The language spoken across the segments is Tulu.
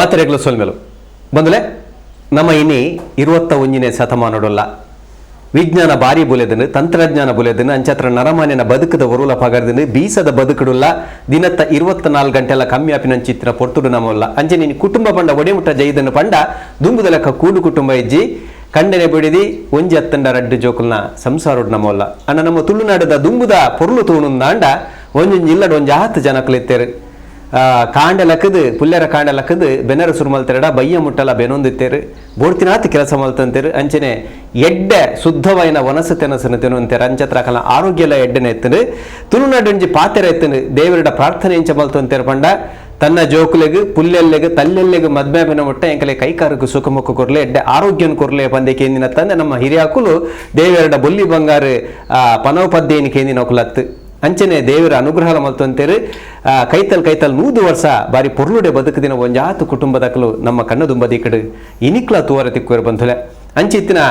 ಮಾತೆರೆಗ್ಲ ಸೊಲ್ಮೆಲು ಬಂದುಲೆ. ನಮ್ಮ ಇನಿ 21ನೇ ಶತಮಾನಡುಲ್ಲ ವಿಜ್ಞಾನ ಭಾರಿ ಬುಲೆದನು, ತಂತ್ರಜ್ಞಾನ ಬುಲೆದನು, ಅಂಚತ್ರ ನರಮಾನ್ಯನ ಬದುಕದ ಒರುಲ ಪಗರ್ದನು, ಬೀಸದ ಬದುಕುಡುಲ್ಲ, ದಿನತ್ತ 24 ಗಂಟೆಲ್ಲ ಕಮ್ಮಿ ಆಪಿನಂಚಿತ್ತಿನ ಪೊರ್ತುಡು ನಮಲ್ಲ. ಅಂಚೆ ನೀನು ಕುಟುಂಬ ಪಂಡ ಒಡೆಮುಟ್ಟ ಜೈದನ್ನು ಪಂಡ ದುಂಬುದ ಲೆಕ್ಕ ಕೂಡು ಕುಟುಂಬ ಇಜ್ಜಿ, ಕಂಡನೆ ಬಿಡಿದಿ ಒಂಜಿ ಅತ್ತಂಡ ರಡ್ಡು ಜೋಕುಲ್ನ ಸಂಸಾರೋಡ್ ನಮಲ್ಲ. ಅಣ್ಣ ನಮ್ಮ ತುಳುನಾಡದ ದುಂಬುದ ಪೊರ್ಲು ತೂಣುಂದಾಂಡ ಒಂಜೊಂಜಿ ಇಲ್ಲಡ್ ಒಂಜಿ ಆತು ಜನಕುಲಿತ್ತೇರು. ಕಾಂಡೆ ಲಕ್ಕದು ಪುಲ್ಯರ ಕಾಂಡೆ ಲಕ್ಕದು ಬೆನರ ಸುರು ಮಲ್ತೆರಡ ಬಯ್ಯ ಮುಟ್ಟಲ ಬೆನೊಂದಿತ್ತೇರು, ಬೋಡ್ತಿನಾತ್ ಕೆಲಸ ಮಲ್ತಂತೇರು. ಅಂಚನೆ ಎಡ್ಡೆ ಶುದ್ಧವಾಯಿನ ವನಸು ತೆನಸನ್ನು ತಿನ್ನುವಂತೇರು. ಅಂಚತ್ರ ಕಲ ಆರೋಗ್ಯ ಎಲ್ಲ ಎಡ್ಡೆನೆ ಎತ್ತನು. ತುಳುನಾಡು ಒಂಜಿ ಪಾತೆರ ಎತ್ತನು, ದೇವರಡ ಪ್ರಾರ್ಥನೆ ಎಂಚ ಮಲ್ತಂತೇರು ಪಂಡ ತನ್ನ ಜೋಕುಲೆಗ್ ಪುಲ್ಲೆಲ್ಲೆಗ್ ತಲ್ಲೆಲ್ಲೆಗ್ ಮದ್ಮೆ ಮುಟ್ಟ ಎಂಕಲೆ ಕೈಕಾರಕ್ಕೆ ಸುಖ ಮುಖ ಕೊರ್ಲೆ, ಎಡ್ಡೆ ಆರೋಗ್ಯನ ಕೊರ್ಲೆ ಪಂದೆ ಕೇಂದಿನ ತಂದೆ ನಮ್ಮ ಹಿರಿಯಾಕುಲು ದೇವರಡ ಬೊಲ್ಲಿ ಬಂಗಾರು ಪನವ ಪದ್ದೇನು ಕೇಂದಿನ ಕುಲತ್ತು. ಅಂಚನೆ ದೇವರ ಅನುಗ್ರಹ ಮಲ್ತಂತೇರು. ಕೈತಲ್ ಕೈತಲ್ 100 ವರ್ಷ ಬಾರಿ ಪೊರ್ಲುಡೆ ಬದುಕುದಿನ ಒಂಜಾತು ಕುಟುಂಬದಕಲು ನಮ್ಮ ಕಣ್ಣು ದುಂಬದಿಕಡು ಇನಿಕ್ಲ ತೂವರ ತಿಕ್ಕುವರು ಬಂಧುಲೆ. ಅಂಚಿತ್ತಿನ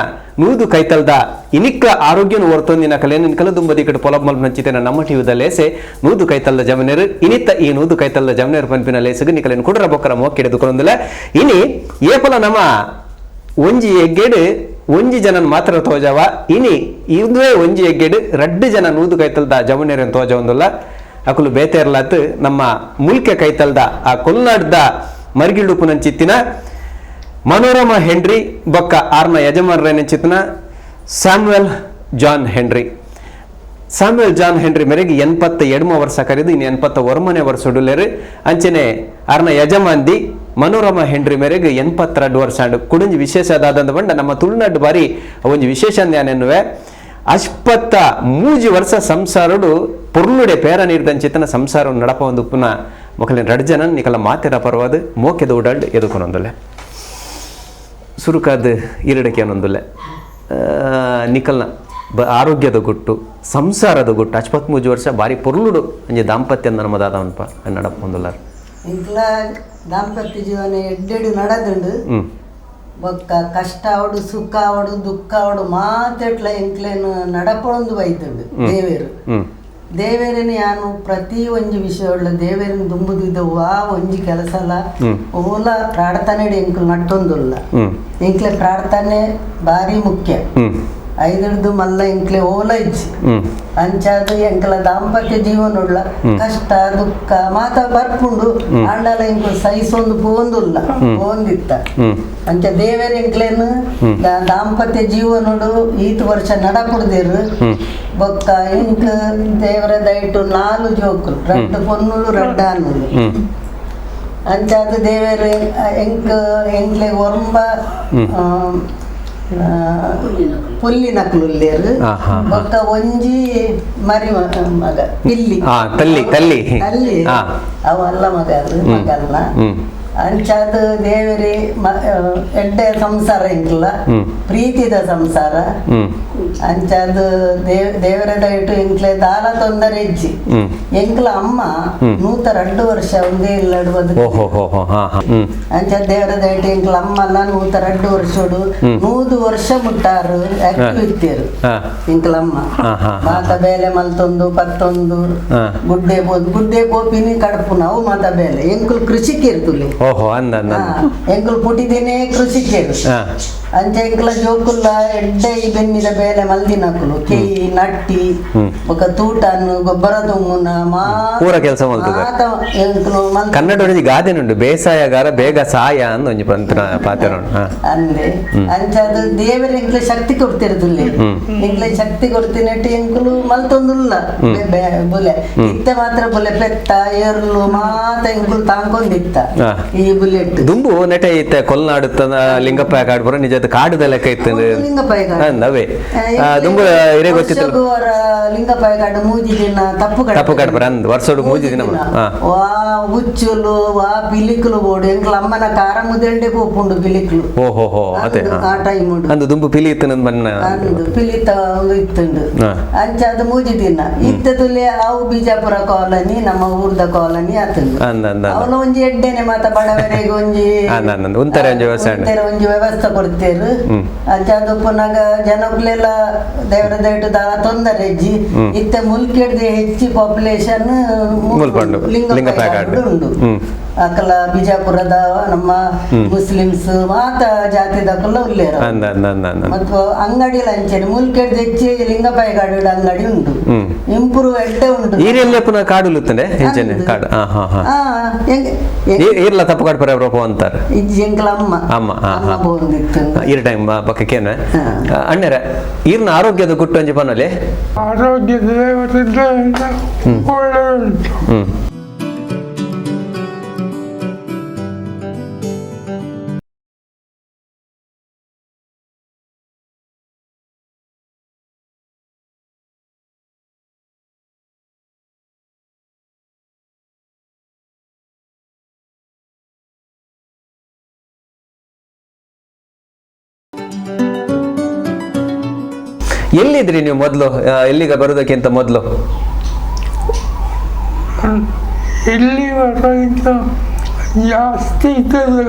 100 ಕೈತಲ್ದ ಇನಿಕ್ಲ ಆರೋಗ್ಯನ ಹೊರತೊಂದಿನ ಕಲೆ ನಿನ್ಕಲ ದುಂಬದಿಕಡು ಪೊಲಬ್ ಮಲ್ಪ ನಂಚಿತ್ತಿನ ನಮ್ಮ ಟಿವಿದ ಲೇಸೆ 100 ಕೈತಲ್ದ ಜಮನೇರು. ಇನಿತ್ತ ಈ 100 ಕೈತಲ್ದ ಜಮನೇರು ಪನ್ಪಿನ ಲೇಸಗು ನಿಕಲೇನು ಕುಡ್ರ ಬೊಕ್ಕರ ಮೋಕಿಡೆದುಕೊಂದುಲೆ. ಇನಿ ಏಪಲ ನಮ್ಮ ಒಂಜಿ ಎಗ್ಗೆಡು ಒಂಜಿ ಜನನ್ ಮಾತ್ರ ತೋಜವ, ಇನಿ ಇಂದುವೇ ಒಂಜಿ ಎಗ್ಗೆಡು ರಡ್ಡು ಜನ 100 ಕೈತಲ್ದ ಜಮನೇರನ್ ತೋಜವಂದುಲ್ಲ. ಅಕುಲು ಬೇತೆರ್ಲಾತ್ ನಮ್ಮ ಮುಲ್ಕೆ ಕೈತಲ್ದ ಆ ಕೊಲ್ನಾಡ್ದ ಮರ್ಗಿಳುಪುನಂಚಿತ್ತಿನ ಮನೋರಮ ಹೆನ್ರಿ ಬೊಕ್ಕ ಆರ್ನ ಯಜಮಾನರೇನಂಚಿತ್ತಿನ Samuel John Henry. Samuel John Henry ಮೇರೆಗೆ 82 ವರ್ಷ ಕರೆದು ಇನ್ನು 81ನೇ ವರ್ಷ ಉಡುಲೇರು. ಅಂಚನೆ ಆರ್ನ ಯಜಮಾನ್ದಿ ಮನೋರಮ ಹೆನ್ರಿ ಮೇರೆಗೆ 82 ವರ್ಷ ಆಂಡು. ಕುಡಂಜಿ ವಿಶೇಷ ದಾದಂದ ಬಂಡ ನಮ್ಮ ತುಳುನಾಡು ಬಾರಿ ಒಂಜಿ ವಿಶೇಷ ಎನ್ನುವೆ 53 ವರ್ಷ ಸಂಸಾರಡು ಪೊರ್ಲುಡೆ ಪೇರ ನೀರ್ದಂಚಿತನ ಸಂಸಾರ ನಡಪ ಒಂದು ಪುನಃ ಮೊಕಲಿನ ರಡ್ ಜನ ನಿಕಲ ಮಾತೆರ ಪರವಾದ ಮೋಕೆದ ಉಡಾಲ್ಡ್ ಎದುಕೊನೊಂದುಲ್ಲೆ. ಸುರುಕಾದ ಈರಡಕ್ಕೆ ಏನೊಂದುಲ್ಲೆ ನಿಕಲ್ನ ಆರೋಗ್ಯದ ಗುಟ್ಟು ಸಂಸಾರದ ಗುಟ್ಟು 53 ವರ್ಷ ಬಾರಿ ಪೊರ್ಲುಡು ಒಂಜಿ ದಾಂಪತ್ಯ ನಮ್ಮದಾದವನ್ಪ ನಡಪ ಒಂದುಲ್ಲಾರ. ಇಂಕ್ಲ ದಾಂಪತ್ಯ ಜೀವನ ಎಡ್ಡೆಡು ನಡದುಂಡು. ಬೊಕ್ಕ ಕಷ್ಟ ಅವಡು ಸುಖ ಅವಡು ದುಃಖ ಅವಡು ಮಾತೆಟ್ಲ ಎಂಕ್ಲೇನು ನಡಪೊಂದು ಬೈತುಂಡು ದೇವೇರು. ದೇವೇರನ ಯಾನು ಪ್ರತಿ ಒಂಜಿ ವಿಷಯ ದೇವೇರನ ದುಂಬುದಿದ್ದ ವಾ ಒಂಜಿ ಕೆಲಸಲ ಓಲ ಪ್ರಾರ್ಥನೆ ಎಂಕ್ಲು ನಟ್ಟೊಂದುಲ್ಲ. ಎಂಕ್ಲೆ ಪ್ರಾರ್ಥನೆ ಬಾರಿ ಮುಖ್ಯ. ಐದರ್ದು ಮಲ್ಲ ಎಂಕ್ಲೆ ಓಲ ಇಜ್ಜಿ. ಅಂಚಾದ ಎಂಕ್ಲ ದಾಂಪತ್ಯ ಜೀವನ ಉಳ್ಳ ಕಷ್ಟ ದುಃಖ ಮಾತ ಬರ್ಪುಂಡು, ಆಂಡಲ ಎಂಕ್ಲು ಸಹಿಸೊಂದು ಪೋಂದುಲ್ಲ ಪೋಂದಿತ್ತ. ಅಂಚ ದೇವೇರ ಎಂಕ್ಲೇನು ದಾಂಪತ್ಯ ಜೀವನಡು ಈತ್ ವರ್ಷ ನಡಪುಡ್ದಿರು. ಬೊಕ್ಕ ಎಂಕ್ ದೇವರ ದಯಟು 4 ಜೋಕುಲು, ರಡ್ಡು ಪೊನ್ನುಲು ರಡ್ಡು ಆನುಲು. ಅಂಚಾದ ದೇವೇರು ಎಂಕ್ ಎಂಕ್ಲೆ ಒರ್ಂಬ ಪುಲ್ಲಿನಕ್ಲು ಬೊಕ್ಕ ಒಂಜಿ ಮರಿ ಮಗ ಪಿಲ್ಲಿ ತಲ್ಲಿ ತಲ್ಲಿ ತಲ್ಲಿ ಅವ ಅಲ್ಲ ಮಗ ಮಗಲ್ಲ. ಅಂಚಾದ ದೇವರಿ ಎಡ್ಡೆ ಸಂಸಾರ ಎಂಕ್ಲ ಪ್ರೀತಿದ ಸಂಸಾರ. ಅಂಚಾದ ದೇವರ ದಯಟು ಎಂಕ್ಲೆ ದಾಲ ತೊಂದರೆ ಇಜ್ಜಿ. ಎಂಕ್ಲ ಅಮ್ಮ 102 ವರ್ಷ ಒಂದೇ ಇಲ್ಲಡು ಬದುಕು. ಅಂಚ ದೇವರ ದಯಟು ಎಂಕ್ಲ ಅಮ್ಮಲ್ಲ 102 ವರ್ಷಡು 100 ವರ್ಷ ಮುಟ್ಟಾರು ಆಕ್ಟಿವ್ ಇತ್ತೇರು ಎಂಕ್ಲಮ್ಮ. ಮಾತ ಬೇಲೆ ಮಲ್ತೊಂದು ಪತ್ತೊಂದು ಗುಡ್ಡೆ ಪೋದು ಗುಡ್ಡೆ ಪೋಪಿನಿ ಕಡಪು ನಾವು ಮಾತ ಬೇಲೆ ಎಂಕುಲು ಕೃಷಿಕೇರ್ತುಲೆ. ಓಹೋ ಅಂದ ಅಂದ ಎಂಕುಲು ಪುಟಿದೇನೆ ಕೃಷಿಕೇರು. ಅಂಚ ಎಂಕುಲ ಜೋಕುಲ್ಲ ಎಡ್ಡೆ ಈ ಬೆನ್ನಿದ ಬೇಲೆ ಮಲ್ದಿನಕುಲು ಕೆಯಿ ನಟ್ಟಿ ಬೊಕ ತೂಟನ್ನು ಗೊಬ್ಬರ ತುಂಬುನ ಪೂರ ಕೆಲಸ ಮಲ್ತದೆ. ಎಂಕುಲು ಕನ್ನಡ ಒಂಜಿ ಗಾದೆನುಂಡು ಬೇಸಾಯಗಾರ ಬೇಗ ಸಾಯ ಅಂದ್ ಒಂಜಿ ಪಂತ್ರ ಪಾತೆರ ಅಂದೆ. ಅಂಚಾದ ದೇವರ ಎಂಕ್ಲೆ ಶಕ್ತಿ ಕೊಡ್ತಿರುದಿಲ್ಲ, ಎಂಕ್ಲೆ ಶಕ್ತಿ ಕೊಡ್ತಿನಟ್ಟಿ ಎಂಕುಲು ಮಲ್ತೊಂದುಲ್ಲ ಬುಲೆ. ಇತ್ತೆ ಮಾತ್ರ ಬುಲೆ ಪೆತ್ತ ಏರ್ಲು ಮಾತ ಎಂಕುಲು ತಾಂಕೊಂದಿತ್ತ ಈ ಬುಲೆಟ್ ದುಂಬು ನೆಟ ಇತ್ತೆ ಕೊಲ್ನಾಡು ಲಿಂಗಪ್ಪ ಕಾಡು ಬರೋ ನಿಜದ ಕಾಡುದ ಲೆಕ್ಕ ಇತ್ತು ಅವೇ ದುಂಬು ಇರೇ ಗೊತ್ತಿತ್ತು ಲಿಂಗಪ್ಪ ಕಾಡು ಮೂಜಿ ದಿನ ತಪ್ಪು ತಪ್ಪು ಕಾಡು ಅಂದ್ ವರ್ಷೋಡು ಮೂಜಿ ದಿನ ವಾ ಹುಚ್ಚುಲು ವಾ ಪಿಲಿಕುಲು ಬೋಡು ಎಂಕ್ಲ ಅಮ್ಮನ ಕಾರ ಮುದೆಲ್ಡೆ ಪೋಪುಂಡು ಪಿಲಿಕುಲು. ಓಹೋ ಹೋ ಅದೇ ಆ ಟೈಮ್ ಅಂದು ದುಂಬು ಪಿಲಿ ಇತ್ತು ಬಣ್ಣ ಅಂದು ಪಿಲಿತ ಒಂದು ಇತ್ತುಂಡು. ಅಂಚ ಅದು ಮೂಜಿ ದಿನ ಇತ್ತದುಲೆ ಅವು ಬಿಜಾಪುರ ಕಾಲನಿ ನಮ್ಮ ಊರ್ದ ಕಾಲನಿ ಆತುಂಡು. ಅವನ ಒಂಜಿ ಎಡ್ಡೆನೆ ಮಾತ ಬಡವರಿಗೆ ಒಂಜಿ ಉಂತಾರೆ ಒಂಜಿ ವ್ಯವಸ್ಥೆ ಒಂಜಿ ವ್ಯವಸ್ಥೆ ಕೊಡ್ತೇರು. ಉಲ್ಲೇರು. ಅಂಚಾದ ಉಪ್ಪುನಾಗ ಜನಕ್ಲೆಲ್ಲ ದೇವರ ದಯಟು ದಾಲ ತೊಂದರೆ ಇಜ್ಜಿ. ಇತ್ತೆ ಮುಲ್ಕೆಡ್ದು ಹೆಚ್ಚಿ ಪಾಪ್ಯುಲೇಷನ್ ಮುಲ್ಪಂಡು, ಲಿಂಗಪ್ಪ ಉಂಡು. ಅಕಲ ಬಿಜಾಪುರದ ನಮ್ಮ ಮುಸ್ಲಿಮ್ಸ್ ಮಾತ ಜಾತಿದಕುಲ್ಲ ಉಲ್ಲೇರು. ಅಂದ ಅಂದ ಅಂದ ಅಂದ. ಮತ್ತು ಅಂಗಡಿಲ ಅಂಚೆನೆ ಮುಲ್ಕೆಡ್ದು ಹೆಚ್ಚಿ ಲಿಂಗಪಾಯ ಗಾಡಿ ಅಂಗಡಿ ಉಂಟು. ಇಂಪ್ರೂವ್ ಎಡ್ಡೆ ಉಂಟು. ಈರೆಲ್ಲ ಪುನಃ ಕಾಡು ಉತ್ತಂಡೆ ಎಂಚನೆ ಕಾಡು? ಹಾ ಹಾ ಹಾ. ಈರ್ಲ ತಪ್ಪು ಕಾಡು ಪರ ರೋಪ ಅಂತಾರೆ. ಇಜ್ಜಿ, ಎಂಕಲ ಅಮ್ಮ. ಅಮ್ಮ, ಹಾ, ಹಾ. ಅಮ್ಮ ಬೋಂದಿತ್ತು. ಈರ್ ಟೈಮ್ ಬೊಕ್ಕ ಕೇನ. ಅಣ್ಣರ, ಈರ್ನ ಆರೋಗ್ಯದ ಗುಟ್ಟು ಒಂಜಿ ಪನೊಲಿ. ಆರೋಗ್ಯದ ದೇವರಿಂದ ಒಳ್ಳೆಯುಂಟು. ಎಲ್ಲಿದ್ರಿ ನೀವು ಮೊದಲು, ಎಲ್ಲಿಗ ಬರೋದಕ್ಕಿಂತ ಮೊದಲು? ಇಲ್ಲಿವರೆಗಿಂತ ಜಾಸ್ತಿ ಇದ್ದದ್ದು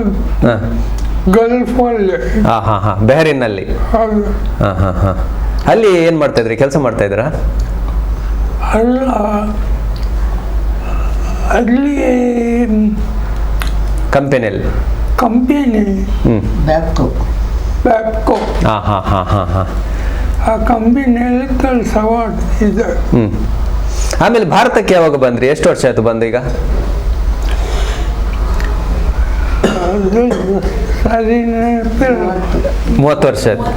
ಗಲ್ಫಲ್ಲಿ. ಹಾ ಹಾ ಹಾ, ಬೆಹರಿನಲ್ಲಿ. ಹೌದು. ಹಾ ಹಾ ಹಾ. ಅಲ್ಲಿ ಏನ್ ಮಾಡ್ತಾ ಇದ್ರಿ? ಕೆಲಸ ಮಾಡ್ತಾ ಇದ್ರಾ? ಅಲ್ಲ, ಅಲ್ಲಿ ಕಂಪನಿಯಲ್ಲಿ. ಕಂಪನಿ. ಬ್ಯಾಪ್ಕೋ. ಬ್ಯಾಪ್ಕೋ. ಹಾ ಹಾ ಹಾ ಹಾ ಹಾ. ಆ ಕಂಪನಿಯಲ್ಲಿ ಕೆಲಸ ಮಾಡ್ತಿದ್ದೆ. ಆಮೇಲೆ ಭಾರತಕ್ಕೆ ಯಾವಾಗ ಬಂದ್ರಿ? ಎಷ್ಟು ವರ್ಷ ಆಯ್ತು ಬಂದು ಈಗ? ಅದು ಸರಿ ನೆನಪಿಲ್ಲ. 30 ವರ್ಷ ಆಯ್ತು.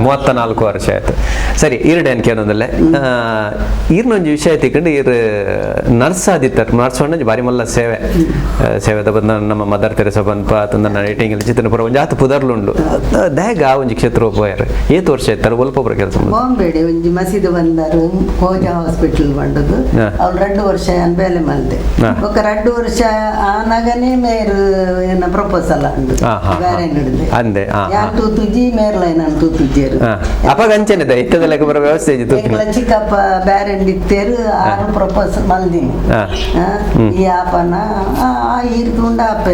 34 ವರ್ಷ ಆಯ್ತು. ಸರಿ, ಈರಡೆ ಅನ್ಕೆ ಅನ್ನೋದಲ್ಲೇ ಈರ್ನೊಂಜಿ ವಿಷಯ ತಿಕ್ಕಂಡು, ಈರ್ ನರ್ಸ್ ಆದಿತ್ತಾರೆ. ನರ್ಸ್ ಒಂಜಿ ಬಾರಿ ಮಲ್ಲ ಸೇವೆ. ಸೇವೆದ ಬಂದ ನಮ್ಮ ಮದರ್ ತೆರೆಸ ಬಂದ್ಪ ತಂದ ರೇಟಿಂಗ್ ಚಿತ್ರನ ಪುರ ಒಂಜಿ ಆತ ಪುದರ್ಲುಂಡು. ದ್ಯಾಗ ಆ ಒಂಜಿ ಕ್ಷೇತ್ರ ಪೋಯರ್? ಏತ್ ವರ್ಷ ಆಯ್ತಾರೆ? ಒಲ್ಪ ಕೆಲಸ? ಬಾಂಬೆಡೆ ಒಂಜಿ ಮಸೀದು ಬಂದರು, ಕೋಜಾ ಹಾಸ್ಪಿಟಲ್ ಬಂಡದು. ಅವ್ರು 2 ವರ್ಷ ಯಾನ್ ಬೇಲೆ ಮಲ್ದೆ. ಬೊಕ್ಕ 2 ವರ್ಷ ಆನಾಗನೇ ಮೇರ್ ಏನ ಪ್ರಪೋಸಲ್ ಅಂಡು. ಬೇರೆ ಹಿಡಿದೆ. ಅಂದೆ, ಹಾ, ಹಾ. ಯಾನ್ ತೂತುಜಿ, ಮೇರ್ಲೈನ್ ಅನ್ ತೂತುಜೇರು. ಅಪಗ ಅಂಚೆನೆ ಇತ್ತದ ಲೆಕ್ಕ ಬರೋ ವ್ಯವಸ್ಥೆ ಇಜ್ಜಿ ತೂತಿನ. ಎಂಕ್ಲ ಚಿಕ್ಕಪ್ಪ ಬ್ಯಾರೆಂಡ್ ಇತ್ತೇರು, ಆರು ಪ್ರಪೋಸ್ ಮಲ್ದಿನಿ. ಈ ಆಪನ ಆ ಈರ್ದುಂಡ ಆಪ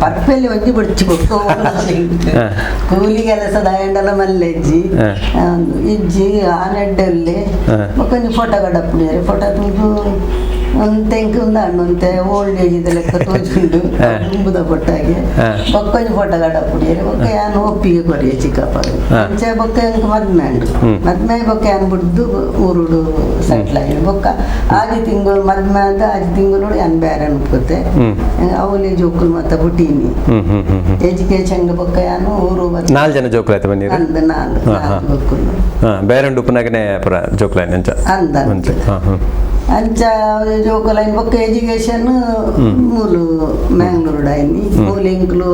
ಪರ್ಪೆಲ್ಲಿ ಒಂಜಿ ಬಡ್ಚಿ ಬೊಕ್ಕ ಕೂಲಿ ಕೆಲಸದ ಆಯಂಡಲ ಮಲ್ಲೆಜ್ಜಿ. ಇಜ್ಜಿ ಆನೆಡ್ಡಲ್ಲಿ. ಬೊಕ್ಕ ಒಂಜಿ ಫೋಟೋ ಕಡಪುಡಿಯರು, ಫೋಟೋ ತೂದು ಒಂತೆ ಎಂಕ್ ಉಂದಾಂಡು, ಒಂತೆ ಓಲ್ಡ್ ಏಜ್ ಲೆಕ್ಕ ತೋಜುಂಡು. ದುಂಬುದ ಪೊಟ್ಟಾಗೆ. ಬೊಕ್ಕ ಒಂಜಿ ಫೋಟೋ ಕಡಪುಡಿಯರು, ಬೊಕ್ಕ ಯಾನ್ ಒಪ್ಪಿಗೆ ಕೊರಿಯೆ ಚಿಕ್ಕಪ್ಪ. ಅಂಚೆ ಬೊಕ್ಕ ಎಂಕ್ ಮದ್ಮೆ ಉಂಡು. ಮದ್ಮೆ ಬೊಕ್ಕ ಯಾನ್ ಬುಡ್ದು ಊರುಡು ಸೆಟ್ಲ್ ಆಗಿ, ಬೊಕ್ಕ ಆಜಿ ತಿಂಗಳು ಮದ್ಮೆ ಆದ ಆಜಿ ತಿಂಗಳು ಯಾನ್ ಬೇರೆ ಅನ್ಕೋತೆ. ಅವಲಿ ಜೋಕುಲು ಮತ್ತ ಬುಟೀನಿ. ಹ್ಮ್ ಹ್ಮ್ ಹ್ಮ್ ಹ್ಮ್ ಎಜುಕೇಶನ್ ಬೊಕ್ಕ ಯಾನು ಊರು ಬತ್ತ. ನಾಲ್ ಜನ ಜೋಕುಲು ಆಯ್ತು ಬಂದಿರಿ? ಅಂದ್ ನಾಲ್. ನಾಲ್ ಜೋಕುಲು. ಹಾ, ಬೇರೆ ಉಪ್ಪುನಾಗನೆ ಪುರ ಜೋಕುಲು ಅಂಚ? ಅಂದ. ಅಂಚ, ಹಾ ಹಾ. ಅಂಚ ಜೋಕುಲೈನ್ ಬೊಕ್ಕ ಎಜುಕೇಶನ್ ಮೂಲು ಮ್ಯಾಂಗ್ಳೂರು ಐನಿ ಮೂಲು ಎಂಕ್ಲು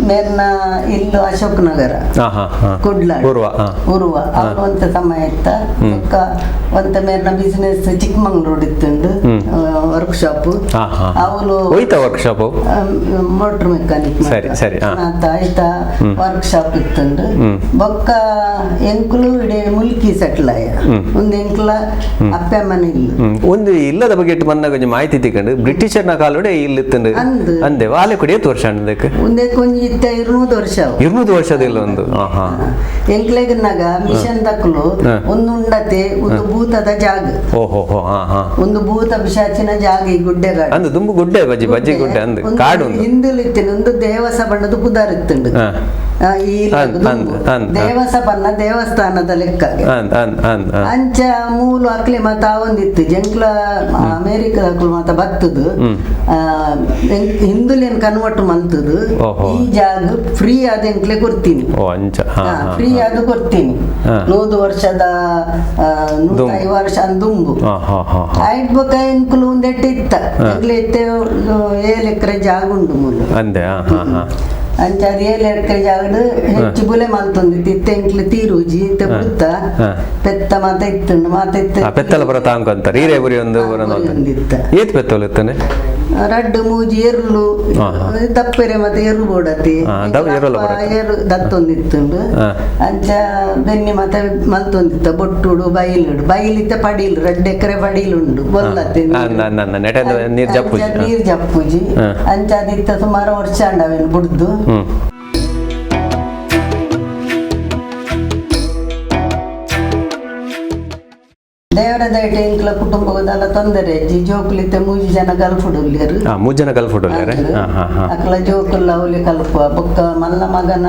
ಮೇರ್ನ ಇಲ್ಲು ಅಶೋಕ್ ನಗರ. ಹಾ ಹಾ ಹಾ ಕುಡ್ಲ. ಉರ್ವ, ಹಾ. ಉರ್ವ. ಅವ್ರು ಒಂತ ಸಮಯ ಇತ್ತ. ಬೊಕ್ಕ ಒಂತ ಮೇರ್ನ ಬಿಸ್ನೆಸ್ ಚಿಕ್ಕಮಂಗ್ಳೂರು ಇತ್ತುಂಡು, ವರ್ಕ್ ಶಾಪ್. ಹಾ ಹಾ ಅವಳು ಹೋಯ್ತಾ ವರ್ಕ್ ಶಾಪ್? Motor mechanic. ಸರಿ, ಸರಿ, ಹಾ. ಆಯ್ತಾ, ವರ್ಕ್ ಶಾಪ್ ಇತ್ತುಂಡು. ಬೊಕ್ಕ ಎಂಕುಲು ಇಡೀ ಮುಲ್ಕಿ ಸೆಟ್ಲ್ ಆಯ. ಒಂದು ಎಂಕ್ಲ ಅಪ್ಪೆ ಮನೆ ಇಲ್ಲು. ಒಂದು ಇಲ್ಲದ ಬಗ್ಗೆ ಇಟ್ಟು ಬಂದಾಗ ಒಂಜಿ ಮಾಹಿತಿ ತಿಕ್ಕಂಡು, ಬ್ರಿಟಿಷರ್ನ ಕಾಲೋಡೆ ಇಲ್ಲಿ ಇತ್ತಂಡು. ಅಂದು. ಅಂದೆ, ವಾಲೆ ಕೊಡಿ ಏತ್ ವರ್ಷ ಅಂದಕ್ಕೆ? ಒಂದೇ ಕೊಂಜಿ ಇತ್ತ 200 ವರ್ಷ ಅವು. 200 ವರ್ಷದ ಇಲ್ಲ ಒಂದು, ಹಾ ಹಾ. ಎಂಕ್ಲೆಗನಾಗ ಮಿಷನ್ ದಕ್ಕಲು ಒಂದು ಉಂಡತೆ, ಒಂದು ಭೂತದ ಜಾಗ. ಓಹೋ ಹೋ, ಹಾ ಹಾ. ಒಂದು ಭೂತ ಪಿಶಾಚಿನ ಜಾಗ ಈ ಗುಡ್ಡೆಗಾಡು. ಅಂದು ದುಂಬು ಗುಡ್ಡೆ, ಬಜ್ಜಿ ಬಜ್ಜಿ ಗುಡ್ಡೆ ಅಂದು ಒಂದು ಕಾಡು ಒಂದು. ಹಿಂದುಲು ಇತ್ತಿನ ಒಂದು ದೇವಸ ಬಣ್ಣದ ಪುದಾರ್ ಇತ್ತುಂಡು. ಈ ಅಂದ್, ದುಂಬು. ಅಂದ್, ಅಂದ್, ಹಾ. ದೇವಸ ಬಣ್ಣ ದೇವಸ್ಥಾನದ ಲೆಕ್ಕ. ಅಂದ್ ಅಂದ್ ಅಂದ್, ಹಾ. ಅಂಚ ಮೂಲು ಅಕ್ಲೆ ಮತ ಒಂದಿತ್ತು. ಜಂಕ್ಲ ಅಮೇರಿಕದ ಅಕ್ಲು ಮತ ಬತ್ತದು ಹಿಂದುಲೇನ್ ಕನ್ವರ್ಟ್ ಮಲ್ತದು. ಈ ಜಾಗ ಫ್ರೀ ಆದ ಎಂಕ್ಲೆ ಕೊಡ್ತೀನಿ. ಓ, ಅಂಚ, ಹಾ ಹಾ. ಫ್ರೀ ಆದ ಕೊಡ್ತೀನಿ. 100 ವರ್ಷದ, 105 ವರ್ಷ ದುಂಬು. ಹಾ ಹಾ ಹಾ ಹಾ. ಆಯ್ಟ್ ಬೊಕ್ಕ ಎಂಕುಲು ಒಂದೆಟ್ಟು ಇತ್ತ ಎಂಕ್ಲೆ ಇತ್ತೆ 7 ಎಕರೆ ಜಾಗ ಉಂಡು ಮೂಲು. ಅಂದೆ, ಹಾ ಹಾ ಹಾ. ಅಂಚ ಅದು 7 ಎಕರೆ ಜಾಗಡ್ ಹೆಚ್ಚು ಬುಲೆ ಮಲ್ತೊಂದಿತ್ತು. ಇತ್ತೆ ಎಂಕ್ಲು ತೀರುಜಿ, ಇತ್ತೆ ಬುಡ್ತ. ಪೆತ್ತ ಮಾತ ಇತ್ತುಂಡು, ಮಾತ ಇತ್ತೆ. ಪೆತ್ತಲ ಪುರ ತಾಂಕು ಅಂತಾರೆ. ಈರೇ ಬುರಿ ಒಂದು ಹಾ, ಬುರ ಬುರಿ ಒಂದಿತ್ತ. ಏತ್ ಪೆತ್ತೋಲು ಇತ್ತಾನೆ? ರಡ್ಡು ಮೂಜಿ ಎರ್ಲು. ಹಾ, ಹಾ. ದಪ್ಪೆರೆ ಮತ್ತೆ ಎರು ಬೋಡತಿ. ಹಾ, ಎರುಲ ಬರತ್ತೆ. ಎರು ದತ್ತೊಂದಿತ್ತುಂಡು. ಅಂಚ ಬೆನ್ನಿ ಮಾತ ಮಲ್ತೊಂದಿತ್ತ, ಬೊಟ್ಟುಡು ಬೈಲುಡು ಬೈಲಿತ್ತ ಪಡೀಲು, 2 ಎಕರೆ ಪಡೀಲು ಉಂಡು ಬೊಲ್ಲತ್ತೆ. ನೆಟದ ನೀರ್ ಜಪ್ಪುಜಿ. ಅಂಚ ನೀರ್ ಜಪ್ಪುಜಿ. ಅಂಚ ಅದಿತ್ತ ಸುಮಾರು ವರ್ಷ ಅಂಡವೇನು ಬುಡ್ದು. ದೇವರ ದಯಟೆ ಎಂಕ್ಲ ಕುಟುಂಬದಲ್ಲ ತೊಂದರೆ ಜೋಕುಲಿತ್ತೆ 3 ಜನ ಗಲ್ಫುಡುಲ್ಲೇರು. 3 ಜನ ಗಲ್ಫುಡುಲ್ಲೇರೆ. ಅಕ್ಲ ಜೋಕುಲ್ಲ ಅವಲಿ ಕಲ್ಪ ಬೊಕ್ಕ ಮಲ್ಲ ಮಗನ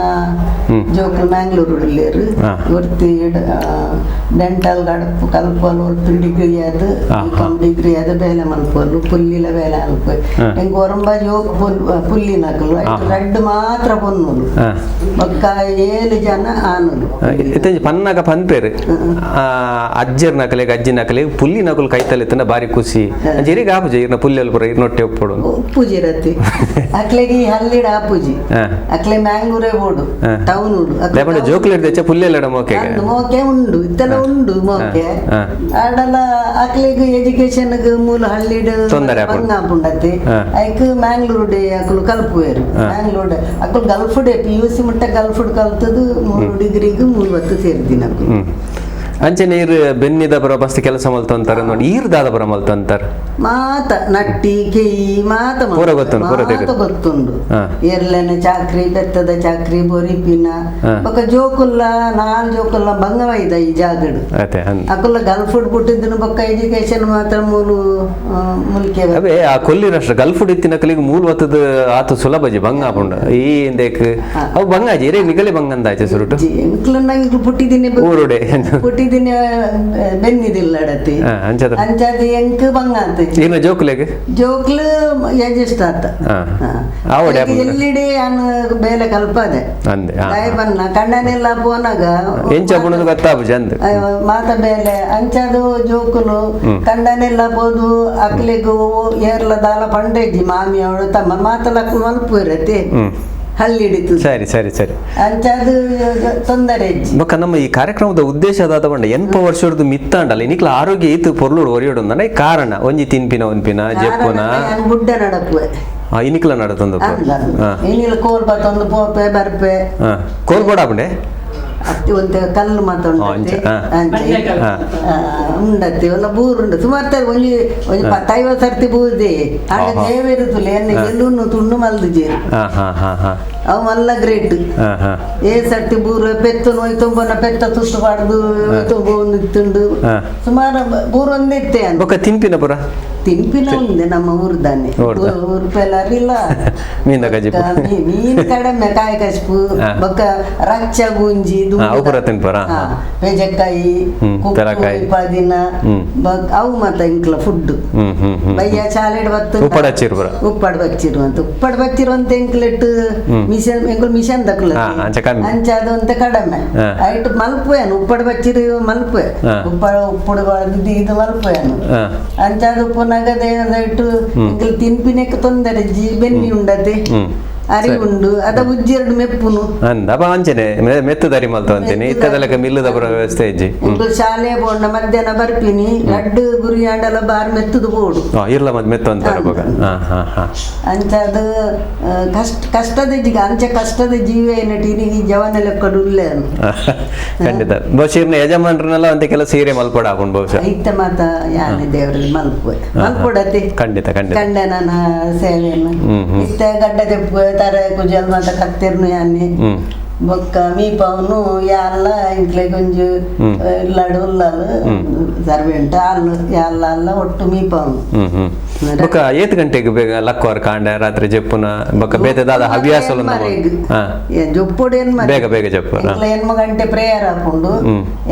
ಜೋಕುಲು ಮ್ಯಾಂಗ್ಳೂರು ಉಲ್ಲೇರು. ಒರ್ತಿ ಡೆಂಟಲ್ ಗಡಪು ಕಲ್ಪಲು ಒರ್ತಿ ಡಿಗ್ರಿ ಆದ್ ಬಿಕಾಮ್ ಡಿಗ್ರಿ ಆದ್ ಬೇಲೆ ಮಲ್ಪಲು ಪುಲ್ಲಿಲ ಬೇಲೆ ಅಲ್ಪ ಎಂಕ್ ಒರಂಬ ಜೋಕ್ ಪುಲ್ಲಿನಕಲು ರಡ್ಡು ಮಾತ್ರ ಪೊನ್ನುಲು ಬೊಕ್ಕ 7 ಜನ ಆನುಲು. ಇತ್ತಂಜಿ ಪನ್ನಾಗ ಪನ್ಪೇರು ಅಜ್ಜರ್ ನಕಲೆಗ್ ಅಜ್ಜಿ ನಕಲೆಗ್ ಪುಲ್ಲಿ ನಕಲು ಕೈತಲೆತ್ತನ ಬಾರಿ ಖುಷಿ. ಅಂಚೆ ಆಪುಜಿ ಇರ್ನ ಪುಲ್ಲಿ ಪೂರ ಇರ್ನೊಟ್ಟೆ ಉಪ್ಪುಡು ಉಪ್ಪುಜಿ ರತಿ ಅಕ್ಲೆಗೆ ಈ ಹಲ್ಲಿಡ ಆಪುಜಿ. ಅಕ್ಲೆ ಮ್ಯಾಂಗ್ಳೂರೇ ಬೋಡು ಟೌನ್ ಉಡು ಲೇಪಂಡ ಜೋಕುಲೆಡ್ ದೆಚ್ಚ ಪುಲ್ಲೆಲ್ಲಡ ಮೋಕೆ ಮೋಕೆ ಉಂಡು ಇತ್ತೆಲ್ಲ ಉಂಡು ಮೋಕೆ ಆಡಲ ಅಕ್ಲೆಗ್ ಎಜುಕೇಶನ್ ಮೂಲ ಹಳ್ಳಿಡ್ ತೊಂದರೆ ಆಪುಂಡತಿ. ಐಕ್ ಮ್ಯಾಂಗ್ಳೂರು ಡೇ ಅಕ್ಲು ಕಲ್ಪುವೇರು ಮ್ಯಾಂಗ್ಳೂರ್ ಅಕ್ಲು ಗಲ್ಫ್ day PUC ಮುಟ್ಟ ಗಲ್ಫ್ ಕಲ್ತದು 3 ಡಿಗ್ರಿಗ್ 3 ಹೊತ್ತು ಸೇರ್ದಿನ ಅಕ್ಲು. ಅಂಚೆ ನೀರು ಬೆನ್ನಿದ ಬರ ಬಸ್ ಕೆಲಸ ಮಲ್ತಂತಾರೆ ನೋಡಿ ಈರ್ ದಾದ ಬರ ಮಲ್ತಂತಾರೆ ಮಾತ ನಟ್ಟಿ ಕೆಯಿ ಮಾತ ಪೂರ ಗೊತ್ತುಂಡು, ಪೂರ ಮಾತ ಗೊತ್ತುಂಡು. ಎರ್ಲೆನ ಚಾಕ್ರಿ ಬೆತ್ತದ ಚಾಕ್ರಿ ಬೊರಿಪಿನ ಬೊಕ್ಕ ಜೋಕುಲ್ಲ 4 ಜೋಕುಲ್ಲ ಬಂಗವೈದ ಈ ಜಾಗಡು ಅಕುಲ್ಲ ಗಲ್ಫುಡ್ ಬಿಟ್ಟಿದ್ದನು ಬೊಕ್ಕ ಎಜುಕೇಶನ್ ಮಾತ್ರ ಮೂಲು ಮುಲ್ಕೆ. ಅವೇ ಆ ಕೊಲ್ಲಿರಷ್ಟು ಗಲ್ಫುಡ್ ಇತ್ತಿನ ಕಲಿಗೆ ಮೂಲ ಒತ್ತದ ಆತ ಸುಲಭಜಿ ಬಂಗ ಆಪುಂಡು ಈ ಇಂದೇಕ್ ಅವು ಬಂಗಾಜಿ ರೇ ನಿಗಲೆ ಬಂಗಂದಾಚೆ ಸುರುಟು ಎಂಕ್ಲನ್ನ ಪುಟ್ಟಿದ್ದೀನಿ ಊರುಡೆ ಪುಟ್ಟಿದ್ದೀನಿ ಬೆನ್ನಿದಿಲ್ಲ ಅಡತಿ ಅಂಚಾದ ಎಂಕ್ ಬಂಗ ಅಂತ ಇನ್ನು ಜೋಕುಲೆಗ್ ಜೋಕ್ಲು ಯಜಸ್ಟ್ ಆತ ಎಲ್ಲಿಡೆ ಅನ್ ಬೇಲೆ ಕಲ್ಪದೆ ಬನ್ನ ಕಣ್ಣನೆಲ್ಲ ಪೋನಾಗ ಎಂಚ ಪುಣದು ಗೊತ್ತಾಪುಜಿ ಅಂದ್ ಮಾತ ಬೇಲೆ ಅಂಚಾದು ಜೋಕುಲು ಕಂಡನೆಲ್ಲ ಪೋದು ಅಕ್ಲೆಗು ಏರ್ಲ ದಾಲ ಪಂಡೇಜಿ ಮಾಮಿ ಅವಳು ತಮ್ಮ ಮಾತಲಕ್ ಮಲ್ಪು ಇರತ್ತೆ ಹಳ್ಳಿ ಹಿಡಿತು. ಸರಿ ಸರಿ ಸರಿ ಅಂಚಾದು ತೊಂದರೆ. ಬೊಕ್ಕ ನಮ್ಮ ಈ ಕಾರ್ಯಕ್ರಮದ ಉದ್ದೇಶ ಅದಾದ ಪಂಡ 80 ವರ್ಷದ ಮಿತ್ತಾಂಡಲ್ಲ ನಿಕ್ಲ ಆರೋಗ್ಯ ಇತ್ತು ಪೊರ್ಲುಡು ಒರಿಯೋಡು ಅಂದ್ರೆ ಕಾರಣ ಒಂಜಿ ತಿನ್ಪಿನ ಒಂಪಿನ ಜೆಪ್ಪುನ ಗುಡ್ಡ ನಡಪುವೆ ಇನಿಕ್ಲ ನಡತಂದು ಇನಿಲ ಕೋಲ್ ಬತ್ತೊಂದು ಪೋಪೆ ಬರ್ಪೆ ಕೋಲ್ ಬೋಡಾಪುಂಡೆ ಅತ್ತಿ ಒಂತೆ ಕಲ್ಲು ಮಾತ ಉಂಡತಿ ಉಂಡತಿ ಒಲ್ಲ ಬೂರುಂಡು ಸುಮಾರು ಒಂಜಿ ಒಂಜಿ 10-50 ಸರ್ತಿ ಬೂದೆ ಆಂಡ ದೇವೇರುತ್ತುಲೆ ಎನ್ನ ಎಲ್ಲೂನು ತುಂಡು ಮಲ್ದುಜೇರು ಅವು ಮಲ್ಲ ಗ್ರೇಟ್. ಏ ಸರ್ತಿ ಬೂರು ಪೆತ್ತು ನೋಯ್ ತುಂಬನ ಪೆತ್ತ ತುತ್ತು ಪಾಡ್ದು ತುಂಬ ಒಂದು ಇತ್ತುಂಡು ಸುಮಾರು ಬೂರು ಒಂದಿತ್ತೆ ಬೊಕ್ಕ ತಿನ್ಪಿನ ಪುರ ತಿನ್ಪಿನ ಉಂದೆ ನಮ್ಮ ಊರ್ದಾನೆ ಊರ್ಪೆಲಾರಿಲ್ಲ ಮೀನ ಕಜಿಪು ಮೀನು ಕಡಿಮೆ ಕಾಯಿ ಕಸಿಪು ಬೊಕ್ಕ ರಚ್ಚ ಗುಂಜಿ ಪೆಜಕಾಯಿ ಪದಿನ ಅವು ಮಾತ ಇಂಕ್ಲ ಫುಡ್ ಬಯ್ಯ ಚಾಲೆಡ್ ಬತ್ತು ಉಪ್ಪಾಡು ಬಚ್ಚಿರುವಂತ ಉಪ್ಪಾಡು ಬಚ್ಚಿರುವಂತ ಎಂಕ್ಲೆಟ್ ಮಿಷನ್ ಎಂಕುಲು ಮಿಷನ್ ದಕ್ಕುಲ ಅಂಚ ಅದು ಅಂತ ಕಡಿಮೆ ಐಟ್ ಮಲ್ಪುವೇನು ಉಪ್ಪಾಡು ಬಚ್ಚಿರು ಮಲ್ಪುವೆ ಉಪ್ಪಾಡು ಉಪ್ಪುಡು ಇದು ಮಲ್ಪುವೇನು ಅಂಚ ಅದು ಉಪ್ಪುನಾಗ ದೇವದ ಇಟ್ಟು ಎಂಕುಲು ತಿನ್ಪಿನಕ್ಕೆ ತೊಂದರೆ ಜಿ ಬೆನ್ನಿ ಉಂಡತೆ ಅರಿ ಉಂಡು ಅದ ಉಜ್ಜೆರಡು ಮೆಪ್ಪುನು ಅಂದ ಅಂಚನೆ ಮೆತ್ತುದಾರಿ ಮಲ್ತು ಅಂತೀನಿ ಇತ್ತದಲಕ ಮಿಲ್ಲುದ ಬರೋ ವ್ಯವಸ್ಥೆ ಇಜ್ಜಿ. ಶಾಲೆ ಬೋಂಡ ಮಧ್ಯಾಹ್ನ ಬರ್ಪಿನಿ ಲಡ್ಡು ಗುರಿ ಆಂಡಲ ಬಾರ್ ಮೆತ್ತುದು ಬೋಡು ಇರ್ಲ ಮತ್ತೆ ಮೆತ್ತು ಅಂತಾರೆ ಅಂಚ ಅದು ಕಷ್ಟ ಕಷ್ಟದ ಜೀಗ ಅಂಚೆ ಕಷ್ಟದ ಜೀವ ಏನಟಿ ಈ ಜವನ ಲೆಕ್ಕಡು ಉಲ್ಲೆ ಖಂಡಿತ ಬಹುಶಃ ಇರ್ನ ಯಜಮಾನ್ರನ್ನೆಲ್ಲ ಅಂತ ಕೆಲಸ ಸೀರೆ ಮಲ್ಪಡ ಹಾಕೊಂಡು ಬಹುಶಃ ಇತ್ತ ಮಾತ ಯಾನೆ ದೇವರಲ್ಲಿ ಮಲ್ಪು ಮಲ್ಪೊಡತಿ ಖಂಡಿತ ಖಂಡಿತ ಕಂಡನ ಸೇವೆಯನ್ನು ಇತ್ತ ಗಡ್ಡ ತೆಪ್ಪು ತರ ಕುಜಲ್ ಮಾತ ಕತ್ತಿರ್ನು ಯಾನೆ ಬೊಕ್ಕ ಮೀಪವನು ಯಾಲ್ಲ ಇಂಕ್ಲೆ ಗೊಂಜು ಇಲ್ಲಾಡು ಉಲ್ಲಾಲು ಸರ್ವೆಂಟ್ ಅಲ್ಲು ಯಾಲ್ಲ ಅಲ್ಲ ಒಟ್ಟು ಮೀಪವನು. ಬೊಕ್ಕ ಏತ್ ಗಂಟೆಗೆ ಬೇಗ ಲಕ್ವಾರ್ ಕಾಂಡ ರಾತ್ರಿ ಜಪ್ಪುನ ಬೊಕ್ಕ ಬೇತೆ ದಾದ ಹವ್ಯಾಸ ಜೊಪ್ಪುಡು ಬೇಗ ಬೇಗ ಜಪ್ಪು ಎನ್ಮ ಗಂಟೆ ಪ್ರೇಯರ್ ಹಾಕೊಂಡು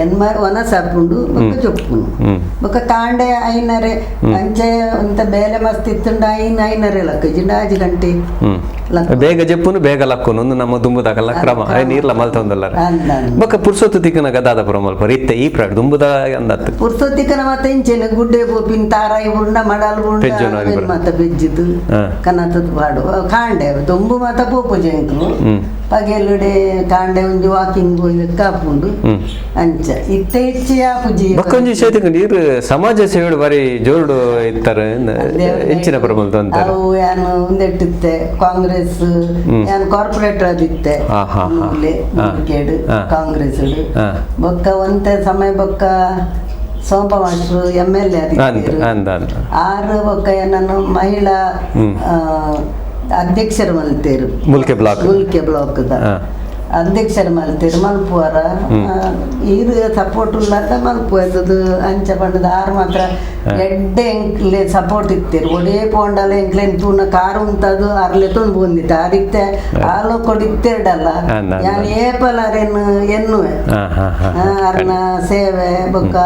ಎನ್ಮ ಒನಸ್ ಹಾಕೊಂಡು ಬೊಕ್ಕ ಜೊಪ್ಪುನು ಬೊಕ್ಕ ಕಾಂಡೆ ಐನರೆ ಅಂಚೆ ಅಂತ ಬೇಲೆ ಮಸ್ತ್ ಇತ್ತುಂಡ ಐನ್ ಐನರೆ ಲಕ್ಕ ಜಿಂಡ 5 ಗಂಟೆ ಬೇಗ ಜಪ್ಪುನು ಬೇಗ ಲಕ್ಕುನು ಒಂದು ನಮ್ಮ ದುಂಬುದಾಗಲ್ಲ ಕ್ರಮ ನೀರ್ಲ ಮಲ್ತೊಂದಲ್ಲ. ಬೊಕ್ಕ ಪುರ್ಸೊತ್ತು ತಿಕ್ಕನ ಗದಾದ ಪುರ ಮಲ್ಪ ಇತ್ತೆ ಈ ಪ್ರಾಡ್ ದುಂಬುದ ಅಂದತ್ತು ಪುರ್ಸೊತ್ತಿಕ್ಕನ ಮತ್ತೆ ಇಂಚೆನೆ ಗುಡ್ಡೆ ಪೋಪಿನ ತಾರಾಯಿ ಉಂಡ ಮಡಲ್ ಉಂಡ ಮಾತ ಬೆಜ್ಜಿದ್ದು ಕನತದ ಪಾಡು ಕಾಂಡೆ ದುಂಬು ಮಾತ ಪೋಪು ಜಂಕು ಪಗೆಲುಡೆ ಕಾಂಡೆ ಒಂಜಿ ವಾಕಿಂಗ್ ಕಾಪುಂಡು ಅಂಚ ಇತ್ತೆ ಹೆಚ್ಚಿ ಆಪುಜಿ. ಬೊಕ್ಕೊಂಜಿ ವಿಷಯ ನೀರು ಸಮಾಜ ಸೇವೆ ಬಾರಿ ಜೋರುಡು ಇತ್ತಾರೆ ಹೆಚ್ಚಿನ ಪ್ರಬಲ ಅಂತಾರೆ. ಅವು ಯಾನು ಒಂದೆಟ್ಟಿತ್ತೆ ಕಾಂಗ್ರೆಸ್ ಯಾನು ಕಾರ್ಪೊರೇಟರ್ ಅದಿತ್ತೆ ಮೂಲೆ ಕಾಂಗ್ರೆಸ್ ಬೊಕ್ಕ ಒಂತೆ ಸಮಯ ಬೊಕ್ಕ ಸೋಂಪ ಮಾಸ್ಟ್ರು MLA ಆರು ಬೊಕ್ಕ ನಾನು ಮಹಿಳಾ ಅಧ್ಯಕ್ಷರು ಮಲ್ತೇರು ಮುಲ್ಕೆ ಬ್ಲಾಕ್ ಮುಲ್ಕೆ ಬ್ಲಾಕ್. ಅಧ್ಯಕ್ಷರು ಮಲ್ತೇರು ಮಲ್ಪುವಾರ ಈರು ಸಪೋರ್ಟ್ ಉಳ್ಳಾರ್ದ ಮಲ್ಪುವ ಅಂಚ ಪಂಡದ ಆರು ಮಾತ್ರ ಎಡ್ಡೆ ಎಂಕ್ಲೆ ಸಪೋರ್ಟ್ ಇತ್ತೇರು ಒಡೇ ಪೋಂಡಲ ಎಂಕ್ಲೆನ್ ತೂನ ಕಾರು ಉಂತದು ಅರ್ಲೆ ತೊಂದು ಬಂದಿತ್ತು ಆದಿತ್ತೆ ಆಲೋ ಕೊಡಿತ್ತೇಡಲ್ಲ ಯಾನ್ ಏಪಲಾರೇನು ಎನ್ನುವೆ ಆರ್ನ ಸೇವೆ ಬೊಕ್ಕ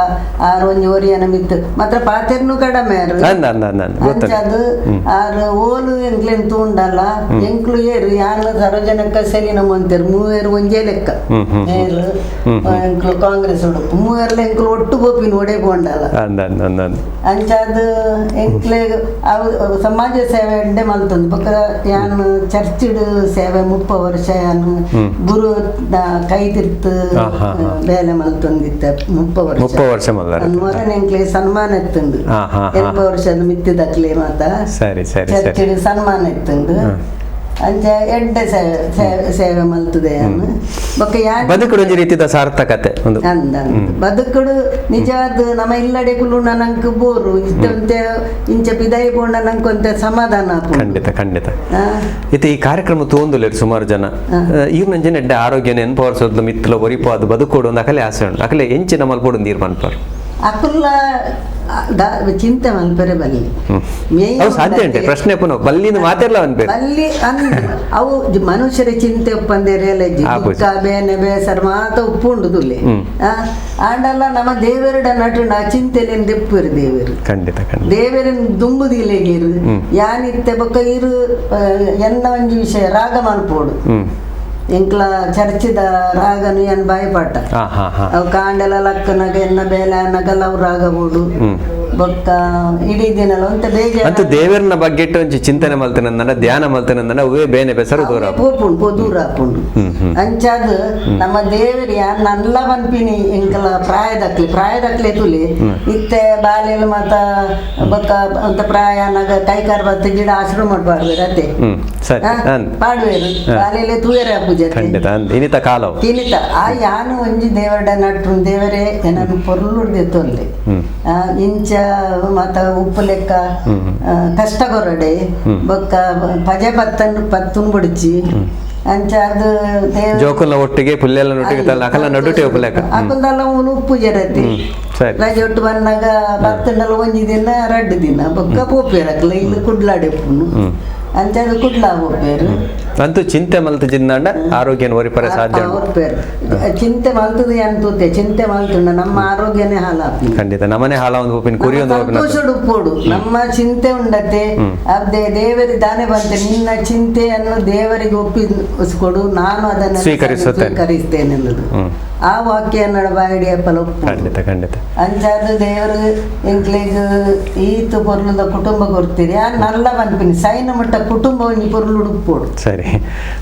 ಆರು ಒಂಜಿ ಒರಿಯನ ಮಿತ್ತು ಮಾತ್ರ ಪಾತೆರ್ನು ಕಡಮೆ ಅಂಚಾದು ಆರು ಓಲು ಎಂಕ್ಲೆನ್ ತೂಂಡಲ್ಲ ಎಂಕ್ಲು ಏರು ಯಾನ್ ಸರೋಜನಕ್ಕ ಸೆಲಿನ ಮಂತೇರು ಮೂವೇರು ಒಂಜೇ ಲೆಕ್ಕ ಏರು ಎಂಕ್ಲು ಕಾಂಗ್ರೆಸ್ ಉಡುಪು ಮೂವೇರ್ಲ ಎಂಕ್ಲು ಒಟ್ಟು ಗೋಪಿನ ಒಡೆ ಪೋಂಡಲ್ಲ ಅಂಚಾದ ಎಂಕ್ಲೆ ಅವು ಸಮಾಜ ಸೇವೆ ಎಡ್ಡೆ ಮಲ್ತೊಂದು ಬೊಕ್ಕ ಯಾನ್ ಚರ್ಚಿಡ್ ಸೇವೆ 30 ವರ್ಷ ಯಾನ್ ಗುರು ಕೈ ತಿರ್ತು ಬೇಲೆ ಮಲ್ತೊಂದಿತ್ತ 30 ವರ್ಷ 30 ವರ್ಷ ಮೊರನೆ ಎಂಕ್ಲೆ ಸನ್ಮಾನ ಇತ್ತುಂಡು 80 ವರ್ಷದ ಮಿತ್ತಿದಕ್ಲೆ ಮಾತ ಸರಿ ಸರಿ ಚರ್ಚಿಡ್ ಸನ್ಮಾನ ಇತ್ತುಂಡು ಅಂಚ ಎಡ್ಡೆ ಸೇವೆ ಸೇವೆ ಮಲ್ತದೆ ಬೊಕ್ಕ ಯಾನ್ ಬದುಕುಡು ಒಂಜಿ ರೀತಿದ ಸಾರ್ಥಕತೆ ಒಂದು ಅಂದ ಬದುಕುಡು ನಿಜವಾದ ನಮ್ಮ ಇಲ್ಲಡೆ ಕುಲುಣ ನಂಗೆ ಬೋರು ಇಷ್ಟಂತೆ ಇಂಚ ಪಿದಾಯಿ ಪೋಂಡ ನಂಗೆ ಒಂತೆ ಸಮಾಧಾನ ಖಂಡಿತ ಖಂಡಿತ ಇತ್ತೆ ಈ ಕಾರ್ಯಕ್ರಮ ತೋಂದುಲೇರು ಸುಮಾರು ಜನ ಈರ್ ನಂಜನ ಎಡ್ಡೆ ಆರೋಗ್ಯ ನೆನ್ಪವರ್ಸೋದು ಮಿತ್ತಲ ಒರಿಪು ಅದು ಬದುಕೋಡು ಒಂದು ಅಕಲೆ ಆಸೆ ಉಂಟು ಅಕಲೆ ಎಂಚಿನ ಮಲ್ಪೋಡು ನೀರು ಮನ್ಪರು ಅಕುಲ್ಲ ಚಿಂತೆ ಮಲ್ಪೆರೆ ಬಲ್ಲಿ ಸಾಧ್ಯ ಉಂಟೆ ಪ್ರಶ್ನೆ ಪುನಃ ಬಲ್ಲಿಂದ ಮಾತೆಲ್ಲ ಅನ್ಬೇಕು ಬಲ್ಲಿ ಅವು ಮನುಷ್ಯರ ಚಿಂತೆ ಉಪ್ಪಂದೇರೆ ದುಃಖ ಬೇನೆ ಬೇಸರ ಮಾತ ಉಪ್ಪು ಉಂಡು ತುಲೆ ಆಂಡಲ್ಲ ನಮ್ಮ ದೇವರಡ ನಟುಂಡು ಆ ಚಿಂತೆಲೆನ್ ದೆಪ್ಪುರು ದೇವರು ಖಂಡಿತ ಖಂಡಿತ ದೇವರನ್ ದುಂಬುದಿಲೆಗಿರು ಯಾನಿತ್ತೆ ಬೊಕ್ಕ ಇರು ಎನ್ನ ಒಂಜಿ ವಿಷಯ ರಾಗ ಮಲ್ಪೋಡು ಎಂಕ್ಲ ಚರ್ಚಿದ ರಾಗನು ಎನ್ ಬಾಯಿಪಾಟ ಅವು ಕಾಂಡೆಲ ಲಕ್ಕನಗ ಎನ್ನ ಬೇಲೆ ಅನ್ನಗಲ್ಲ ಅವು ರಾಗ ಬೋಡು ಬೊಕ್ಕ ಇಡೀ ದಿನಲ ಒಂತೆ ಬೇಜಾರು ಅಂತೂ ದೇವರನ್ನ ಬಗ್ಗೆ ಒಂಜಿ ಚಿಂತನೆ ಮಲ್ತನಂದನ ಧ್ಯಾನ ಮಲ್ತನಂದನ ಅವೇ ಬೇನೆ ಬೇಸರ ದೂರ ಪೋಪುಂಡು ಪೋ ದೂರ ಆಪುಂಡು ಅಂಚಾದ ನಮ್ಮ ದೇವರ ನಲ್ಲ ಪನ್ಪಿನಿ ಎಂಕಲ ಪ್ರಾಯದಕ್ಲೆ ಪ್ರಾಯದಕ್ಲೆ ತುಲಿ ಇತ್ತೆ ಬಾಲೆಲ್ ಮಾತ ಬೊಕ್ಕ ಅಂತ ಪ್ರಾಯ ಅನ್ನಗ ಕೈಕಾರ್ ಬತ್ತ ಗಿಡ ಆಶ್ರಮ ಪಾಡುವೇರು ಅತ್ತೆ ಪಾಡುವೇರು ಬಾಲೆಲೆ ತೂಯರೆ ಪೂಜೆ ಖಂಡಿತ ಇನ್ನಿತ ಕಾಲ ಇನ್ನಿತ ಆ ಯಾನು ಒಂಜಿ ದೇವರಡ ನಟ್ರು ದೇವರೇ ಏನನ್ನು ಪೊರ್ಲುಡ್ದೆ ತೊಲ್ಲೆ ಇಂಚ ಮಾತ ಉಪ್ಪು ಲೆಕ್ಕ ಕಷ್ಟ ಕೊರಡೆ ಬೊಕ್ಕ ಪಜೆ ಪತ್ತನ್ನು ಪತ್ತುನ್ ಬುಡಿಚಿ ಅಂಚ ಅದು ಜೋಕುಲ್ನ ಒಟ್ಟಿಗೆ ಪುಲ್ಲೆಲ್ಲ ಒಟ್ಟಿಗೆ ಅಕಲ ನಡುಟೆ ಉಪ್ಪು ಅಕಲ್ದಲ್ಲ ಉಪ್ಪು ಜರತಿ ರಜೆ ಒಟ್ಟು ಬಂದಾಗ ಪತ್ತಂಡಲ ಒಂಜಿ ದಿನ ರಡ್ಡು ದಿನ ಬೊಕ್ಕ ಪೋಪೇರು ಅಕಲ ಇಲ್ಲಿ ಕುಡ್ಲಾಡೆ ಉಪ್ಪುನು ಅಂಚ ಅದು ಕುಡ್ಲಾ ಪೋಪೇರು ಅಂತೂ ಚಿಂತೆ ಮಲ್ತು ಜಿಂದಾಂಡ ಆರೋಗ್ಯನ ಒರಿಪರೆ ಸಾಧ್ಯ ಚಿಂತೆ ಮಲ್ತದೆ ಅಂತೂತೆ ಚಿಂತೆ ಮಲ್ತುಂಡ ನಮ್ಮ ಆರೋಗ್ಯನೇ ಹಾಳಾಗ್ತದೆ ಖಂಡಿತ ನಮ್ಮನೆ ಹಾಳ ಒಂದು ಉಪ್ಪಿನ ಕುರಿ ಒಂದು ಸಂತೋಷ ಉಪ್ಪೋಡು ನಮ್ಮ ಚಿಂತೆ ಉಂಡತೆ ಅದೇ ದೇವರಿ ದಾನೆ ಬಂತೆ ನಿನ್ನ ಚಿಂತೆಯನ್ನು ದೇವರಿಗೆ ಒಪ್ಪಿಸಿಕೊಡು ನಾನು ಅದನ್ನು ಸ್ವೀಕರಿಸ್ತೇನೆ ಅನ್ನೋದು ಆ ವಾಕ್ಯ ಬಾಯಿಡಿಯಪ್ಪಲ ಒಪ್ಪು ಖಂಡಿತ ಖಂಡಿತ ಅಂಚಾದ ದೇವರು ಎಂಕ್ಲೆಗ್ ಈತು ಪೊರ್ಲುದ ಕುಟುಂಬ ಕೊಡ್ತೀರಿ ಆ ನಲ್ಲ ಪನ್ಪಿನಿ ಸೈನ ಮಟ್ಟ ಕುಟುಂಬ ಒಂಜಿ ಪೊರ್ಲು ಉಡುಪೋಡು ಸರಿ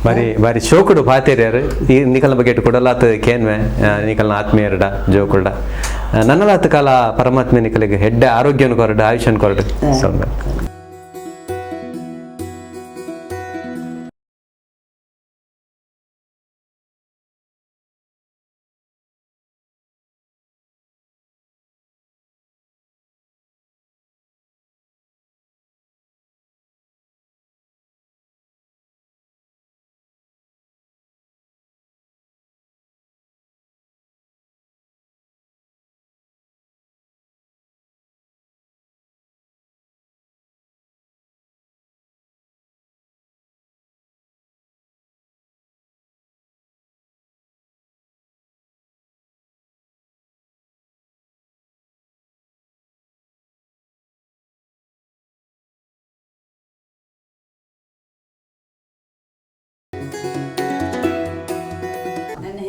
ಬಾರಿ ಬಾರಿ ಶೋಕುಡು ಪಾತೇರ್ಯಾರು ಈ ನಿಕಲ್ನ ಬಗ್ಗೆ ಕೊಡಲಾತ ಕೇನ್ವೆ ನಿಕಲ್ನ ಆತ್ಮೀಯರಡ ಜೋಕುಡ ನನ್ನಲಾತ ಕಾಲ ಪರಮಾತ್ಮ ನಿಕಲಿಗೆ ಹೆಡ್ಡೆ ಆರೋಗ್ಯನ ಕೊರಡು ಆಯುಷ್ಯನ ಕೊರಡು.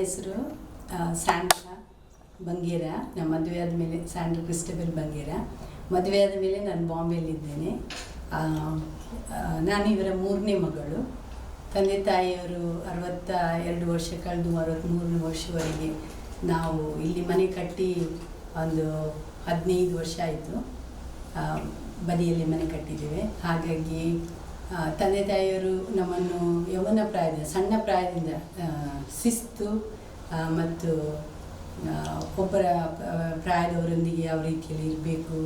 ಹೆಸರು ಸ್ಯಾಂಡ್ರಾ ಬಂಗೇರ. ನಮ್ಮ ಮದುವೆ ಆದಮೇಲೆ ಸ್ಯಾಂಡ್ರಾ ಕ್ರಿಸ್ಟಬೆಲ್ ಬಂಗೇರ. ಮದುವೆ ಆದಮೇಲೆ ನಾನು ಬಾಂಬೆಯಲ್ಲಿದ್ದೇನೆ. ನಾನು ಇವರ ಮೂರನೇ ಮಗಳು. ತಂದೆ ತಾಯಿಯವರು 62 ವರ್ಷ ಕಳೆದು 63 ವರ್ಷವರೆಗೆ ನಾವು ಇಲ್ಲಿ ಮನೆ ಕಟ್ಟಿ ಒಂದು 15 ವರ್ಷ ಆಯಿತು. ಬದಿಯಲ್ಲಿ ಮನೆ ಕಟ್ಟಿದ್ದೇವೆ. ಹಾಗಾಗಿ ತಂದೆ ತಾಯಿಯವರು ನಮ್ಮನ್ನು ಯೌವನ ಪ್ರಾಯದಿಂದ, ಸಣ್ಣ ಪ್ರಾಯದಿಂದ ಶಿಸ್ತು ಮತ್ತು ಒಬ್ಬರ ಪ್ರಾಯದವರೊಂದಿಗೆ ಯಾವ ರೀತಿಯಲ್ಲಿ ಇರಬೇಕು,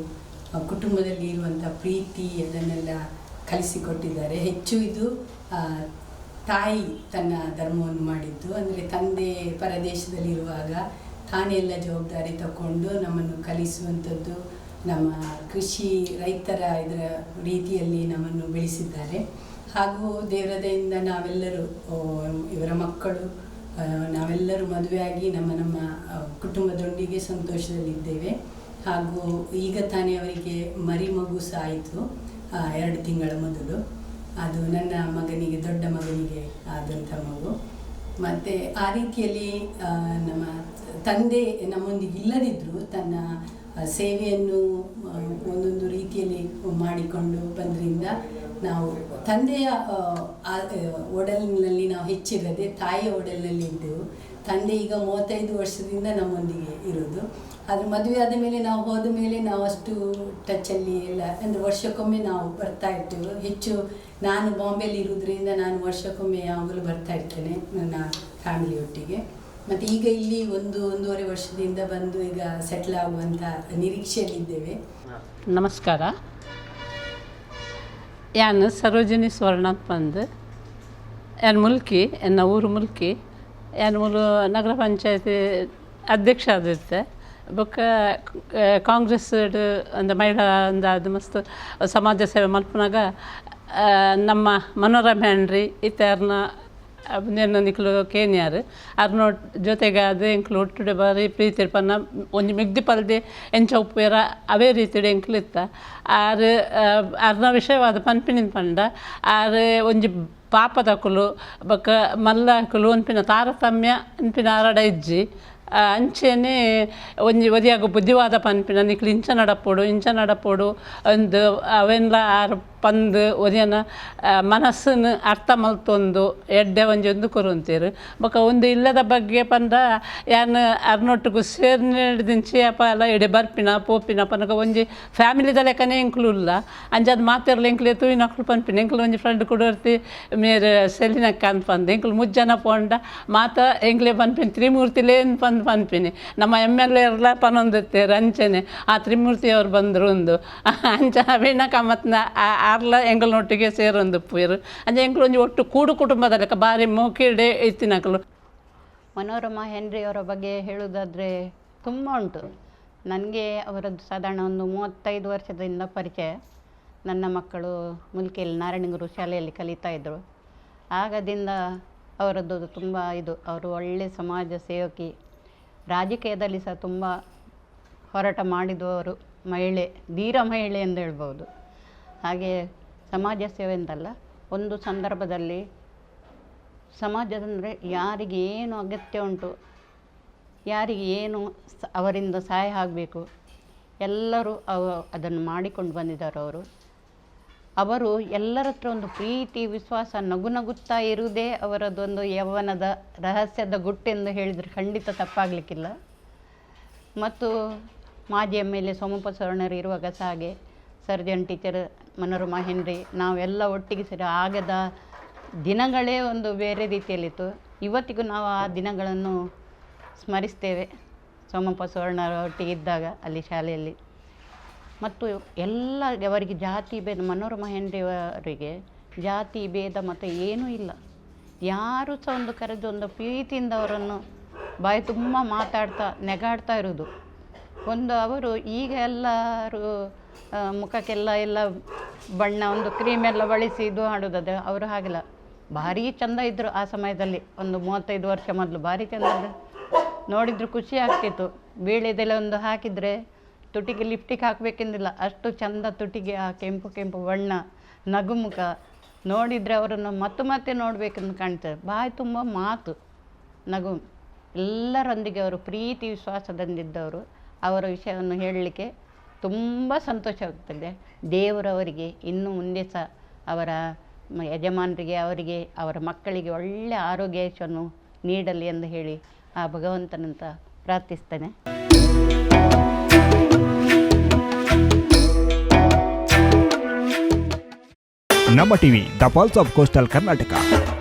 ಕುಟುಂಬದಲ್ಲಿ ಇರುವಂಥ ಪ್ರೀತಿ, ಅದನ್ನೆಲ್ಲ ಕಲಿಸಿಕೊಟ್ಟಿದ್ದಾರೆ. ಹೆಚ್ಚು ಇದು ತಾಯಿ ತನ್ನ ಧರ್ಮವನ್ನು ಮಾಡಿದ್ದು. ಅಂದರೆ ತಂದೆ ಪರದೇಶದಲ್ಲಿರುವಾಗ ತಾನೇ ಎಲ್ಲ ಜವಾಬ್ದಾರಿ ತಗೊಂಡು ನಮ್ಮನ್ನು ಕಲಿಸುವಂಥದ್ದು, ನಮ್ಮ ಕೃಷಿ ರೈತರ ಇದರ ರೀತಿಯಲ್ಲಿ ನಮ್ಮನ್ನು ಬೆಳೆಸಿದ್ದಾರೆ. ಹಾಗೂ ದೇವರ ದಯೆಯಿಂದ ನಾವೆಲ್ಲರೂ ಇವರ ಮಕ್ಕಳು ನಾವೆಲ್ಲರೂ ಮದುವೆಯಾಗಿ ನಮ್ಮ ನಮ್ಮ ಕುಟುಂಬದೊಂದಿಗೆ ಸಂತೋಷದಲ್ಲಿದ್ದೇವೆ. ಹಾಗೂ ಈಗ ತಾನೇ ಅವರಿಗೆ ಮರಿಮಗು ಸಹ ಆಯಿತು 2 ತಿಂಗಳ ಮೊದಲು. ಅದು ನನ್ನ ಮಗನಿಗೆ, ದೊಡ್ಡ ಮಗನಿಗೆ ಆದಂಥ ಮಗು. ಮತ್ತು ಆ ರೀತಿಯಲ್ಲಿ ನಮ್ಮ ತಂದೆ ನಮ್ಮೊಂದಿಗೆ ಇಲ್ಲದಿದ್ದರೂ ತನ್ನ ಸೇವೆಯನ್ನು ಒಂದೊಂದು ರೀತಿಯಲ್ಲಿ ಮಾಡಿಕೊಂಡು ಬಂದ್ರಿಂದ ನಾವು ತಂದೆಯ ಒಡಲಿನಲ್ಲಿ ನಾವು ಹೆಚ್ಚಿರದೆ ತಾಯಿಯ ಒಡಲಿನಲ್ಲಿ ಇದ್ದೆವು. ತಂದೆ ಈಗ 35 ವರ್ಷದಿಂದ ನಮ್ಮೊಂದಿಗೆ ಇರೋದು. ಆದರೆ ಮದುವೆ ಆದ ಮೇಲೆ ನಾವು ಹೋದ ಮೇಲೆ ನಾವು ಅಷ್ಟು ಟಚಲ್ಲಿ ಎಲ್ಲ, ಅಂದರೆ ವರ್ಷಕ್ಕೊಮ್ಮೆ ನಾವು ಬರ್ತಾ ಇರ್ತೇವೆ. ಹೆಚ್ಚು ನಾನು ಬಾಂಬೆಯಲ್ಲಿ ಇರುವುದರಿಂದ ನಾನು ವರ್ಷಕ್ಕೊಮ್ಮೆ ಯಾವಾಗಲೂ ಬರ್ತಾ ಇರ್ತೇನೆ ನನ್ನ ಫ್ಯಾಮಿಲಿಯೊಟ್ಟಿಗೆ. ಮತ್ತು ಈಗ ಇಲ್ಲಿ 1-1.5 ವರ್ಷದಿಂದ ಬಂದು ಈಗ ಸೆಟ್ಲ್ ಆಗುವಂಥ ನಿರೀಕ್ಷೆಯಲ್ಲಿದ್ದೇವೆ. ನಮಸ್ಕಾರ, ಯಾನ್ ಸರೋಜಿನಿ ಸ್ವರ್ಣ ಪಂದ್, ಯಾನ್ ಮುಲ್ಕಿ, ಎನ್ನ ಊರು ಮುಲ್ಕಿ. ಯಾನ್ ಮೂಲು ನಗರ ಪಂಚಾಯತಿ ಅಧ್ಯಕ್ಷ ಆದಿತ್ತೆ. ಬೊಕ್ಕ ಕಾಂಗ್ರೆಸ್ ಅಂದ ಮಹಿಳಾ ಅಂದ ಮಸ್ತ್ ಸಮಾಜ ಸೇವೆ ಮಲ್ಪನಾಗ ನಮ್ಮ ಮನೋರಮ ಹೆನ್ರಿ ಇತ್ತಾರ್ನ ನೇನು ನಿಕ್ಲು ಕೇನ್ಯಾರು ಅರ್ನೋ ಜೊತೆಗಾದ ಎಂಕ್ಲು ಒಟ್ಟುಡೆ ಬಾರಿ ಪ್ರೀತಿ ಪನ್ನ ಒಂಜಿ ಮಿಗ್ದಿ ಪಲ್ದೆ ಎಂಚ ಉಪ್ಪೇರ ಅವೇ ರೀತಿಡೆ ಎಂಕ್ಲು ಇತ್ತ. ಆರು ಅರ್ನ ವಿಷಯವಾದ ಪನ್ಪಿನಿನ ಪಂಡ ಆರು ಒಂಜಿ ಪಾಪದಕುಲು ಬೊಕ್ಕ ಮಲ್ಲಕುಲು ಅನ್ಪಿನ ತಾರತಮ್ಯ ಅನ್ಪಿನ ಆರಡ ಇಜ್ಜಿ. ಅಂಚೆನೆ ಒಂಜಿ ಒರಿಯಾಗ ಬುದ್ಧಿವಾದ ಪನ್ಪಿನ ನಿಕ್ಲು ಇಂಚ ನಡಪೊಡು ಇಂಚ ನಡಪೊಡು ಅಂದ್ ಅವೆನ್ಲ ಆರು ಪಂದ್ ಒರಿಯನ ಮನಸ್ಸನ್ನು ಅರ್ಥ ಮಲ್ತೊಂದು ಎಡ್ಡೆ ಒಂಜಿ ಒಂದು ಕೊರೊಂತೇರು. ಬೊಕ್ಕ ಒಂದು ಇಲ್ಲದ ಬಗ್ಗೆ ಪಂಡ ಯಾನ್ ಅರ್ನೊಟ್ಟುಗು ಸೇರ್ದಿಂಚಿ ಅಪ ಎಲ್ಲ ಎಡೆ ಬರ್ಪಿನ ಪೋಪಿನ ಪನಕ ಒಂಜಿ ಫ್ಯಾಮಿಲಿದ ಲೆಕ್ಕನೇ ಎಂಕ್ಲು ಉಲ್ಲ. ಅಂಚಾದ್ ಮಾತೆರ್ಲ ಎಂಕ್ಲೆ ತೂಯಿನಕ್ಲು ಪನ್ಪಿನ ಎಂಕ್ಲು ಒಂಜಿ ಫ್ರೆಂಡ್ ಕುಡೋರ್ತಿ ಮೇರ್ ಸೆಲಿನಕ್ಕ ಅಂತ ಪಂದ್ ಎಂಕ್ಲು ಮುಜ್ಜನ ಪೋಂಡ ಮಾತ ಎಂಕ್ಲೆ ಪನ್ಪಿನ ತ್ರಿಮೂರ್ತಿಲೇ ಪಂದ್ ಪನ್ಪಿನಿ. ನಮ್ಮ M L A ಎಲ್ಲ ಪನೊಂದಿತ್ತೇರು ಅಂಚೆನೆ ಆ ತ್ರಿಮೂರ್ತಿಯವರು ಬಂದರು ಒಂದು ಅಂಚ ವೀಣಾ ಕಾಮತ್ನ ಆರ್ಲ ಎಂಕಲ್ನೊಟ್ಟಿಗೆ ಸೇರೊಂದು ಪೂಯರು. ಅಂಚ ಎಂಕ್ಲು ಒಂಜಿ ಒಟ್ಟು ಕೂಡು ಕುಟುಂಬದ ಲೆಕ್ಕ ಬಾರಿ ಮೋಕಿಡೆ ಇತ್ತಿನಕುಲು. ಮನೋರಮಾ ಹೆನ್ರಿಯವರ ಬಗ್ಗೆ ಹೇಳುವುದಾದರೆ ತುಂಬ ಉಂಟು. ನನಗೆ ಅವರದ್ದು ಸಾಧಾರಣ ಒಂದು 35 ವರ್ಷದಿಂದ ಪರಿಚಯ. ನನ್ನ ಮಕ್ಕಳು ಮುಲ್ಕಿಯಲ್ಲಿ ನಾರಾಯಣಗುರು ಶಾಲೆಯಲ್ಲಿ ಕಲಿತಾ ಇದ್ದರು. ಆಗದಿಂದ ಅವರದ್ದು ತುಂಬ ಇದು, ಅವರು ಒಳ್ಳೆಯ ಸಮಾಜ ಸೇವಕಿ, ರಾಜಕೀಯದಲ್ಲಿ ಸಹ ತುಂಬ ಹೋರಾಟ ಮಾಡಿದವರು, ಮಹಿಳೆ, ಧೀರ ಮಹಿಳೆ ಎಂದು ಹೇಳ್ಬೋದು. ಹಾಗೆ ಸಮಾಜ ಸೇವೆ ಅಂತಲ್ಲ, ಒಂದು ಸಂದರ್ಭದಲ್ಲಿ ಸಮಾಜದಂದರೆ ಯಾರಿಗೆ ಏನು ಅಗತ್ಯ ಉಂಟು, ಯಾರಿಗೆ ಏನು ಅವರಿಂದ ಸಹಾಯ ಆಗಬೇಕು, ಎಲ್ಲರೂ ಅದನ್ನು ಮಾಡಿಕೊಂಡು ಬಂದಿದ್ದಾರೆ. ಅವರು ಎಲ್ಲರ ಹತ್ರ ಒಂದು ಪ್ರೀತಿ, ವಿಶ್ವಾಸ, ನಗು ನಗುತ್ತಾ ಇರುವುದೇ ಅವರದ್ದೊಂದು ಯೌವನದ ರಹಸ್ಯದ ಗುಟ್ಟೆಂದು ಹೇಳಿದರೆ ಖಂಡಿತ ತಪ್ಪಾಗಲಿಕ್ಕಿಲ್ಲ. ಮತ್ತು ಮಾಜಿ M L A Somappa ಸುವರ್ಣರು ಇರುವಾಗ ಸಹ ಹಾಗೆ, surgeon teacher Manorama henry, ನಾವೆಲ್ಲ ಒಟ್ಟಿಗೆ ಸೇರಿ ಆಗದ ದಿನಗಳೇ ಒಂದು ಬೇರೆ ರೀತಿಯಲ್ಲಿತ್ತು. ಇವತ್ತಿಗೂ ನಾವು ಆ ದಿನಗಳನ್ನು ಸ್ಮರಿಸ್ತೇವೆ, ಸೋಮಪ್ಪ ಸುವರ್ಣರ ಒಟ್ಟಿಗೆ ಇದ್ದಾಗ ಅಲ್ಲಿ ಶಾಲೆಯಲ್ಲಿ. ಮತ್ತು ಎಲ್ಲ ಅವರಿಗೆ ಜಾತಿ ಭೇದ, ಮನೋರಮಾ ಹೆನ್ರಿ ಅವರಿಗೆ ಜಾತಿ ಭೇದ ಮತ್ತು ಏನೂ ಇಲ್ಲ. ಯಾರು ಸಹ ಒಂದು ಕರೆದು ಒಂದು ಪ್ರೀತಿಯಿಂದ ಅವರನ್ನು ಬಾಯಿ ತುಂಬ ಮಾತಾಡ್ತಾ ನೆಗಾಡ್ತಾ ಇರೋದು ಒಂದು. ಅವರು ಈಗ ಎಲ್ಲರೂ ಮುಖಕ್ಕೆಲ್ಲ ಎಲ್ಲ ಬಣ್ಣ ಒಂದು ಕ್ರೀಮೆಲ್ಲ ಬಳಸಿ ಇದು ಮಾಡೋದದು, ಅವರು ಹಾಗಿಲ್ಲ. ಭಾರೀ ಚೆಂದ ಇದ್ದರು ಆ ಸಮಯದಲ್ಲಿ, ಒಂದು 35 ವರ್ಷ ಮೊದಲು ಭಾರಿ ಚೆಂದ ಇದ್ದರು. ನೋಡಿದರೂ ಖುಷಿ ಆಗ್ತಿತ್ತು. ಬೀಳೆದೆಲೆ ಒಂದು ಹಾಕಿದರೆ ತುಟಿಗೆ ಲಿಪ್ಟಿಕ್ ಹಾಕಬೇಕೆಂದಿಲ್ಲ, ಅಷ್ಟು ಚೆಂದ ತುಟಿಗೆ ಆ ಕೆಂಪು ಕೆಂಪು ಬಣ್ಣ, ನಗುಮುಖ ನೋಡಿದರೆ ಅವರನ್ನು ಮತ್ತೆ ಮತ್ತೆ ನೋಡಬೇಕೆಂದು ಕಾಣ್ತದೆ. ಬಾಯಿ ತುಂಬ ಮಾತು, ನಗು, ಎಲ್ಲರೊಂದಿಗೆ ಅವರು ಪ್ರೀತಿ ವಿಶ್ವಾಸದಿಂದಿದ್ದವರು. ಅವರ ವಿಷಯವನ್ನು ಹೇಳಲಿಕ್ಕೆ ತುಂಬ ಸಂತೋಷವಾಗ್ತದೆ. ದೇವರವರಿಗೆ ಇನ್ನು ಮುಂದೆ ಸಹ ಅವರ ಯಜಮಾನರಿಗೆ, ಅವರಿಗೆ, ಅವರ ಮಕ್ಕಳಿಗೆ ಒಳ್ಳೆಯ ಆರೋಗ್ಯವನ್ನು ನೀಡಲಿ ಎಂದು ಹೇಳಿ ಆ ಭಗವಂತನಂತ ಪ್ರಾರ್ಥಿಸ್ತೇನೆ. Namma TV, the pulse of coastal Karnataka.